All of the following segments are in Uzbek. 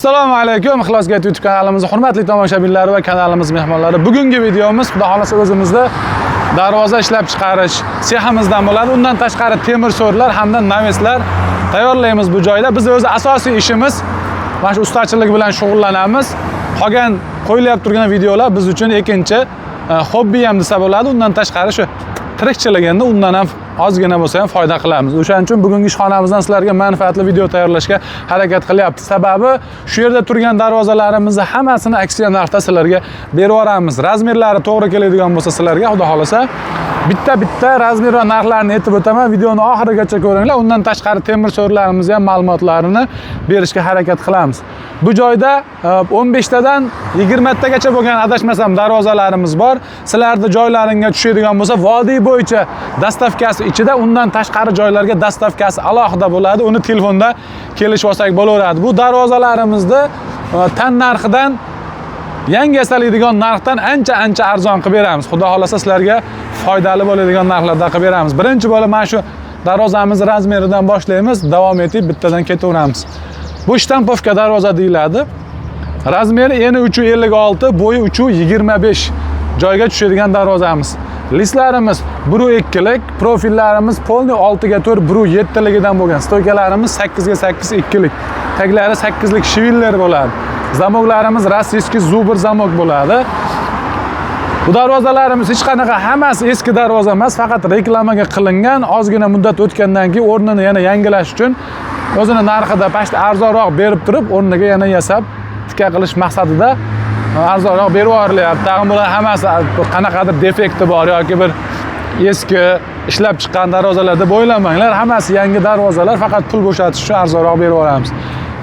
Assalomu alaykum, Ixlosga YouTube kanalimizning hurmatli tomoshabinlari va kanalimiz mehmonlari. Bugungi videomiz Xudo xolasa o'zimizda darvoza ishlab chiqarish seximizdan bo'ladi. Undan tashqari temir so'rlar hamda naveslar tayyorlaymiz bu joyda. Biz o'zi asosiy ishimiz mana shu ustachilik bilan shug'ullanamiz. Qolgan qo'yilyapti turgan videolar biz uchun ikkinchi hobbi ham desa bo'ladi. Undan tashqari shu tirikchilik, endi undan ham ozgina bo'lsa ham foyda qilamiz. O'shaning uchun bugungi ishxonamizdan sizlarga manfaatli video tayyorlashga harakat qilyapmiz. Sababi shu yerda turgan darvozalarimizni hammasini aksiya narxda sizlarga berib yuboramiz. Razmerlari to'g'ri keladigan bo'lsa sizlarga Xudo xolasa bitta-bitta razmer va narxlarni aytib o'taman. Videoni oxirigacha ko'ringlar. Undan tashqari temir so'rlarimizni ham ma'lumotlarini berishga harakat qilamiz. Bu joyda 15 tadan 20 tagacha bo'lgan adashmasam darvozalarimiz bor. Sizlarni joylaringga tushadigan bo'lsa, vodiy bo'yicha dastavkasi ichida, undan tashqari joylarga dastavkasi alohida bo'ladi. Uni telefonda kelishib olsak bo'laveradi. Bu darvozalarimizni tan narxidan, yangi yasaladigan narxdan ancha-ancha arzon qilib beramiz. Xudo xolasa sizlarga foydali bo'ladigan narxlarda qilib beramiz. Birinchi bo'lib mana shu darvozamiz razmeridan boshlaymiz, davom etib bittadan ketaveramiz. Bu shtampovka darvoza deyiladi. Razmeri eni 3.56, bo'yi 3.25 joyga tushadigan darvozamiz. Listlarimiz 1.2lik, profillarimiz polni 6ga 4 1.7ligidan bo'lgan. Stoykalarimiz 8ga 8 2lik. Taglari 8lik shiviller bo'ladi. Zamoklarimiz rossiyskiy zubr zamok bo'ladi. Bu darvozalarimiz hech qanaqa hammasi eski darvoza emas, faqat reklamaga qilingan. Ozgina muddat o'tgandan keyin o'rnini yana yangilash uchun o'zini narxida past arzonroq berib turib, o'rniga yana yasab tika qilish maqsadida arzonroq berib yuborilyapti. Tag'in bular hammasi qanaqadir defekti bor yoki bir eski ishlab chiqqan darvozalar deb o'ylamanglar. Hammasi yangi darvozalar, faqat pul bo'shatish uchun arzonroq berib yuboramiz.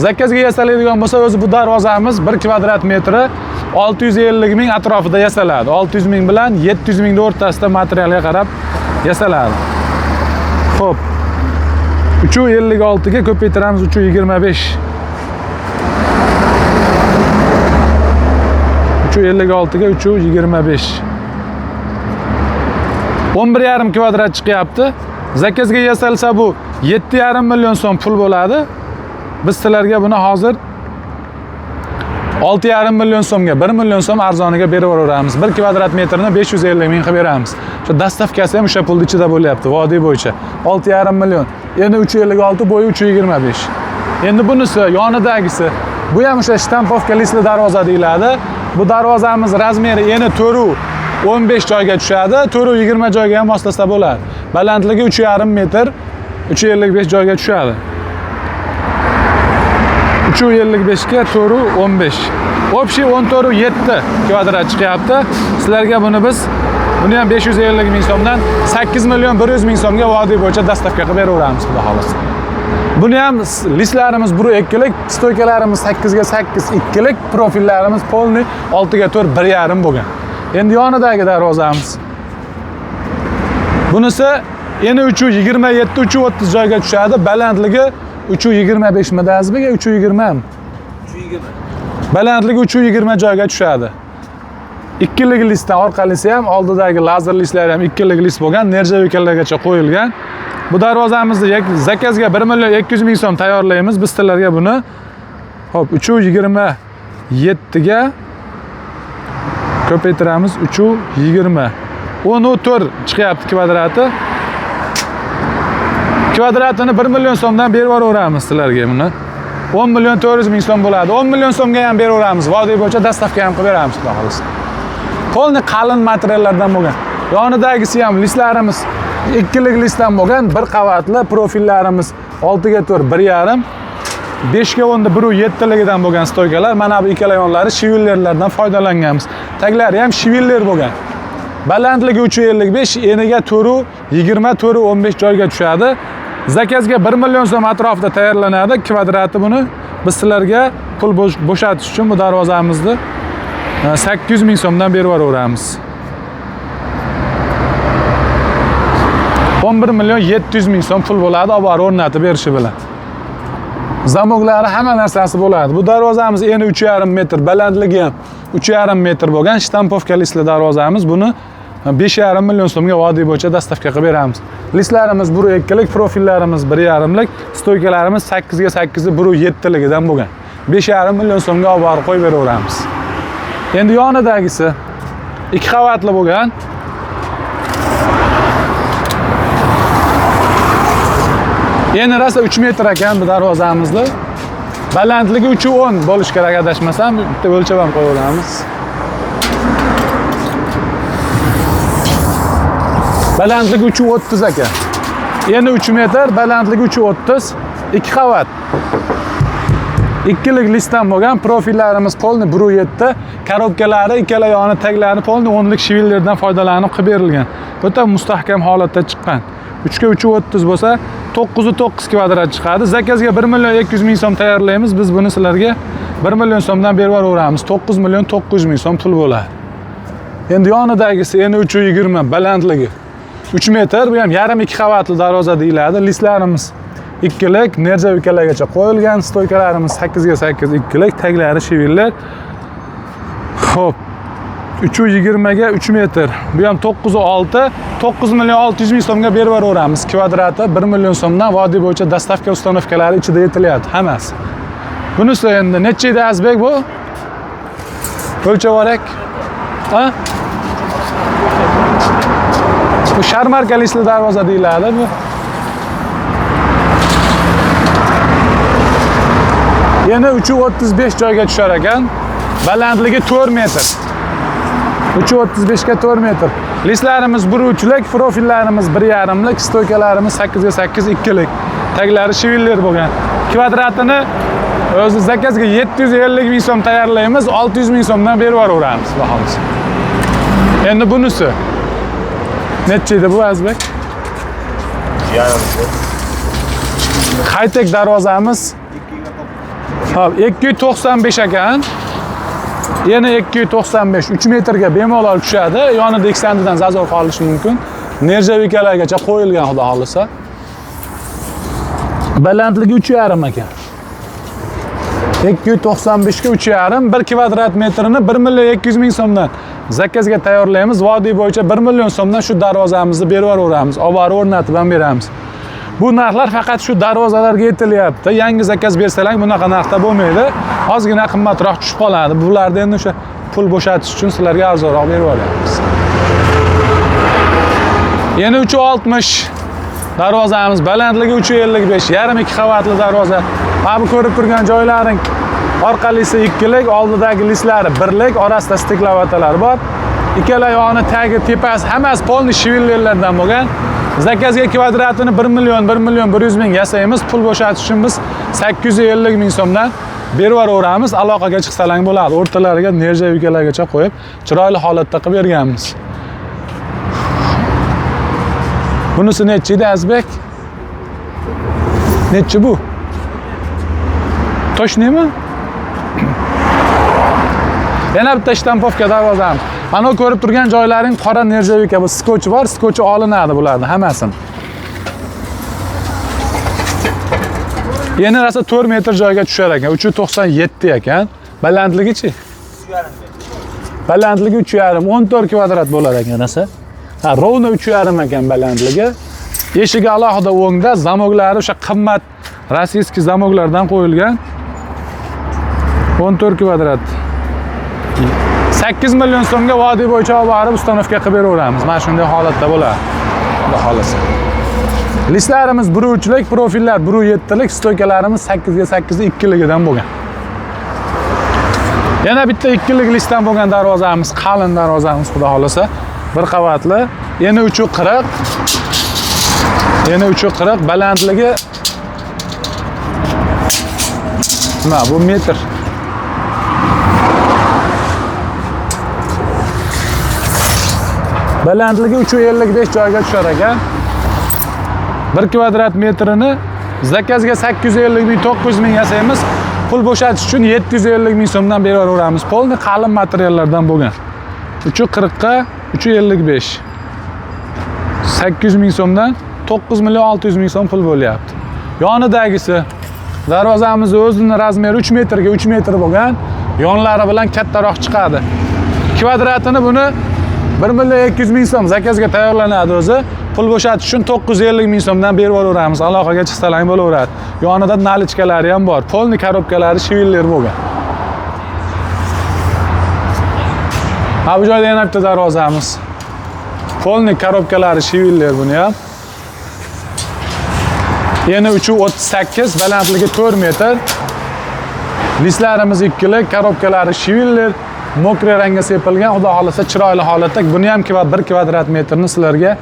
Zakazga yasaladigan bo'lsa, o'zi bu darvozamiz 1 kvadrat metri 650 ming atrofida yasaladi. 600 ming bilan 700 ming o'rtasida materialga qarab yasaladi. Xo'p. 3.56 ga ko'paytiramiz 3.25. 3.56 ga 3.25. 11,5 kvadrat chiqyapti. Zakazga yasalsa bu 7,5 million so'm pul bo'ladi. Biz sizlarga buni hozir 6,5 million so'mga, 1 million so'm arzoniga berib yuboramiz. 1 kvadrat metrni 550 ming qilib beramiz. Shu dastavkasi ham o'sha pulning ichida bo'lyapti, vodiy bo'yicha. 6,5 million. Endi 3.56, bo'yi 3.25. Endi bunisi yonidagisi, bu ham o'sha shtampovka listli darvoza deyiladi. Bu darvozamiz razmeri eni 4.15 joyga tushadi, 4.20 joyga ham moslasa bo'ladi. Balandligi 3.5 metr, 3.55 joyga tushadi. 3.55 ga 4.15. Общий 14.7 kvadrat chiqyapti. Sizlarga buni biz buni ham 550 ming so'mdan 8 million 100 ming so'mga vodiy bo'yicha dastavka qilib beraveramiz Xudo xolasa. Buni ham listlarimiz 1.2lik, stoykalarimiz 8 ga 8 2lik, profillarimiz polni 6 ga 4 1.5 bo'lgan. Endi yonidagi darvozamiz. Bunisi eni 3.27, 3.30 joyga tushadi. Balandligi 3.25 mi Azizbek, 3.20 mi? 3.20. Balandligi 3.20 joyga tushadi. Ikkilik listdan orqalisi ham, oldidagi lazer listlari ham ikkilik list bo'lgan, nerjavikalargacha qo'yilgan. Bu darvozamizni zakazga 1 million 200 ming so'm tayyorlaymiz. Biz sizlarga buni hop 3.27 ga ko'paytiramiz 3.20. 10.4 chiqyapti kvadrati. Kvadratini 1 million so'mdan berib yuboraveramiz sizlarga buni. 10 million 400 ming so'm bo'ladi. 10 million so'mga ham beraveramiz. Vodiy bo'yicha dastavka ham qilib beramiz Xudo xolasa. Polni qalin materiallardan bo'lgan. Yonidagisi ham listlarimiz ikkilik listdan bo'lgan, bir qavatli profillarimiz 6 ga 4 1.5, 5 ga 10 1.7ligidan bo'lgan stoykalar. Mana bu ikkala yonlari shivillerlardan foydalanganmiz. Taglari ham shiviller bo'lgan. Balandligi 3.55, eniga 4.20, 4.15 joyga tushadi. Zakazga 1 million so'm atrofida tayyorlanadi kvadrati buni. Biz sizlarga pul bo'shatish uchun bu darvozamizni 800 ming so'mdan berib yuboraveramiz. 11 million 700 ming so'm pul bo'ladi, olib borib o'rnatib berishi bilan. Zamoklari hamma narsasi bo'ladi. Bu darvozamiz eni 3,5 metr, balandligi ham 3,5 metr bo'lgan shtampovka listli darvozamiz. Buni 5,5 million so'mga vodiy bo'yicha dastavka qilib beramiz. Listlarimiz 1.2lik, profillarimiz 1.5lik, stoykalarimiz 8 ga 8 1.7ligidan bo'lgan. 5,5 million so'mga olib borib qo'yib beraveramiz. Endi yonidagisi 2 qavatli bo'lgan. Endi rosa 3 metr ekan bu darvozamizni. Balandligi 3.10 bo'lishi kerak adashmasam, bitta o'lchab ham qo'yaveramiz. Balandligi 3.30 ekan. Endi 3 metr, balandligi 3.30, 2 qavat. Ikkilik listdan bo'lgan, profillarimiz polni 1.7, korobkalari ikkala yoni taglari polni 10lik shivillerdan foydalanib qilib berilgan. O'ta mustahkam holatda chiqqan. 3 ga 3.30 bo'lsa 9.9 kvadrat chiqadi. Zakazga 1 million 200 ming so'm tayyorlaymiz. Biz buni sizlarga 1 million so'mdan berib yuboramiz. 9 million 900 ming so'm pul bo'ladi. Endi yonidagisi endi 3.20 balandligi 3 metr, bu ham yarim 2 qavatli darvoza deyiladi. Listlarimiz ikkilik, nerjavikalargacha qo'yilgan, stoykalarimiz 8 ga 8 ikkilik, taglari shivillar. Xo'p, 3.20 ga 3 metr. Bu ham 9.6, 9 million 600 ming so'mga berib yuboramiz. Kvadrati 1 million so'mdan vodiy bo'yicha dastavka ustanovkalari ichida yetilyapti hammasi. Bunisi endi necha edi Azbek bu? O'lchab yuborak. Ha? Bu sharmarka listli darvoza deyiladi bu. Yana 3.35 joyga tushar ekan. Balandligi 4 metr. 3.35 ga 4 metr. Listlarimiz 1.3lik, profillarimiz 1.5lik, stoykalarimiz 8 ga 8 ikkilik. Taglari shiviller bo'lgan. Kvadratini o'zi zakazga 750 ming so'm tayyorlaymiz, 600 ming so'mdan berib yuboramiz, xudo xohlasa. Endi bunisi necha edi bu Azbek? High-tech darvozamiz. Hop, 2.95 ekan. Yana 2.95, 3 metrga bemalol tushadi. Yonida ikki zazor qolishi mumkin. Nerjavikalargacha qo'yilgan xudo xohlasa. Balandligi 3.5 ekan. 2.95 ga 3.5, 1 kvadrat metrini 1 million 200 ming so'mdan zakazga tayyorlaymiz. Vodiy bo'yicha 1 million so'mdan shu darvozamizni berib yuboramiz. Olib borib o'rnatib ham beramiz. Bu narxlar faqat shu darvozalarga yetilyapti. Yangi zakaz bersalar bunaqa narxda bo'lmaydi. Ozgina qimmatroq tushib qoladi. Bularda endi o'sha pul bo'shatish uchun sizlarga arzonroq berib yuboramiz. Yana 3.60 darvozamiz, balandligi 3.55, yarim 2 qavatli darvoza. Mana bu ko'rib turgan joylaring orqalisi ikkilik, oldidagi listlari birlik, orasida steklovatalar bor. Ikkala yoni, tagi, tepasi hammasi polni shivillerlardan bo'lgan. Zakazga kvadratini 1 million, 1 million 100 ming yasaymiz. Pul bo'shatish uchun biz 850 ming so'mdan berib yuboramiz. Aloqaga chiqsalang bo'ladi. O'rtalariga nerjavikalargacha qo'yib, chiroyli holatda qilib berganmiz. Bunisi necha edi Azbek? Necha bu? Toshnimi? Yana bitta shtampovka darvozamiz. Mana bu ko'rib turgan joylaring qora nerjavika, bu skoch bor, skochi olinadi bularni hammasini. Yana rosa 4 metr joyga tushar ekan, 3.97 ekan. Balandligichi? Balandligi 3.5, 14 kvadrat bo'lar ekan rosa. Ha, rovno 3.5 ekan balandligi. Eshigi alohida o'ngda, zamoklari o'sha qimmat rossiyskiy zamoklardan qo'yilgan. 14 kvadrat. 8 million so'mga vodiy bo'yicha olib borib ustanovka qilib beraveramiz. Mana shunday holatda bo'ladi. Xudo xohlasa. Listlarimiz 1.3lik, profillar 1.7lik, stoykalarimiz 8 ga 8 ikkiligidan bo'lgan. Yana bitta ikkilik listdan bo'lgan darvozamiz, qalin darvozamiz xudo xohlasa, bir qavatli. Yana 3.40. Yana 3.40 balandligi nima bu metr? Balandligi 3.55 joyga tushar ekan. 1 kvadrat metrini zakazga 850 ming, 900 ming yasaymiz. Pul bo'shatish uchun 750 ming so'mdan beraveramiz. Polni qalin materiallardan bo'lgan. 3.40 ga 3.55. 800 ming so'mdan 9 million 600 ming so'm pul bo'lyapti. Yonidagisi darvozamiz o'zini razmeri 3 metrga 3 metr bo'lgan, yonlari bilan kattaroq chiqadi. Kvadratini buni 1 million 200 ming so'm zakazga tayyorlanadi o'zi. Pul bo'shatish uchun 950 ming so'mdan berib yuboraveramiz. Aloqaga chiqsalang bo'laveradi. Yonida наличка lari ham bor. Полный коробка lari Schwiller bo'lgan. Ha, bu joyda yana bitta darvozamiz. Полный коробка lari Schwiller buni ham. Eni 3.38, balandligi 4 metr. Listlarimiz ikkilik, коробка lari Schwiller, мокрый rangga sepilgan, xudo xohlasa chiroyli holatda. Buni ham 1 kvadrat metrni sizlarga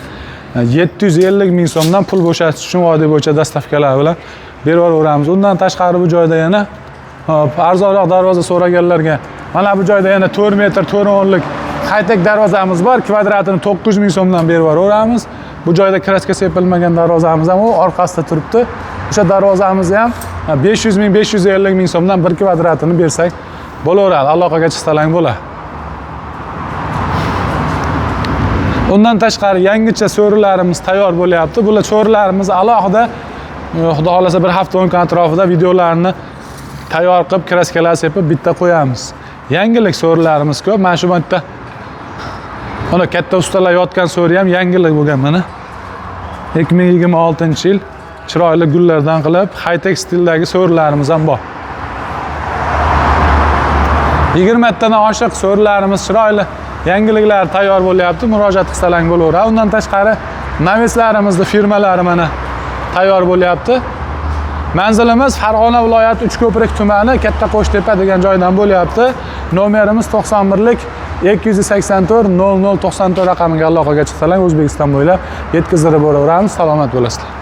750 ming so'mdan pul bo'shatish uchun vodiy bo'yicha доставка lar bilan berib yuboraveramiz. Undan tashqari bu joyda yana, hop, arzonroq darvoza so'raganlarga mana bu joyda yana 4 metr 4.10lik high-tech darvozamiz bor. Kvadratini 900 ming so'mdan berib yuboraveramiz. Bu joyda краска sepilmagan darvozamiz ham u orqasida turibdi. O'sha darvozamizni ham 500 ming, 550 ming so'mdan 1 kvadratini bersak bo'laveradi. Aloqaga chiqsalang bo'ladi. Undan tashqari yangicha so'rilarimiz tayyor bo'lyapti. Bular so'rilarimiz alohida, xudo xohlasa bir hafta 10 kun atrofida videolarni tayyor qilib, краска lar sepib bitta qo'yamiz. Yangilik so'rilarimiz ko'p. Mana shu bitta mana katta ustalar yotgan so'ri ham yangilik bo'lgan mana. 2026-yil chiroyli gullardan qilib, high-tech stildagi so'rilarimiz ham bor. 20 tadan oshiq so'rilarimiz chiroyli yangiliklar tayyor bo'lyapti. Murojaat qilsalang bo'laveradi. Undan tashqari навес larimizni firmalari mana tayyor bo'lyapti. Manzilimiz Farg'ona viloyati Uchko'prik tumani Katta Qo'shtepa degan joydan bo'lyapti. Nomerimiz 91lik 284 00 94 raqamiga aloqaga chiqsalang O'zbekiston bo'ylab yetkazib boraveramiz. Salomat bo'lasizlar.